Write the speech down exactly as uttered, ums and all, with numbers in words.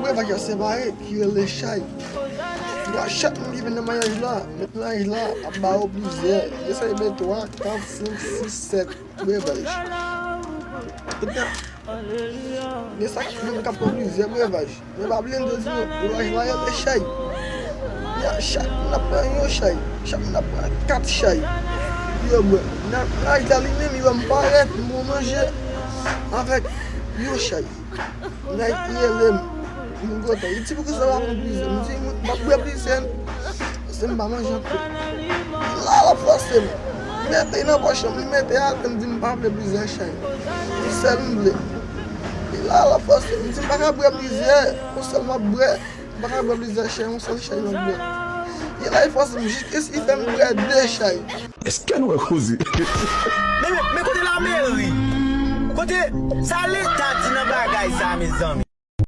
Brevaj la separe ki rele chay. Gen chak moun ki vin nan maryaj la, met maryaj la ap ba yo plizyè. Gen sa ki bay twa, kat, senk, sis, sèt brevaj. Kounye a, gen sa ki menm k ap pran plizyè brevaj. Men pa bliye m te di nou, brevaj la rele chay. Ya, chak moun ap pran yon chay. Chak moun ap pran kat chay. Yo bwè. Nan maryaj la li menm, yo wè m parèt, m pran manje avèk yon chay. Nèg rele m, m kontan. Li di, "Poukisa w pa pran plizyè?" M di, "M p ap bwè plizyè, paske m pa manje anpil." Li la, l ap fòse m. Li mete nan pòch lan, li mete atè, m di, "M pa vle plizyè chay. Yon sèl m vle." Li la, l ap fòse m. M di, "M pa ka bwè plizyè, yon sèl m ap bwè. M pa ka bwè plizyè chay, yon sèl chay m ap bwè." Li la, li fòse m jiskaske li fè m bwè de chay. Èske nou wè koze? Men, men, men kote lameri? Kote sa leta di nan bagay sa, mezanmi?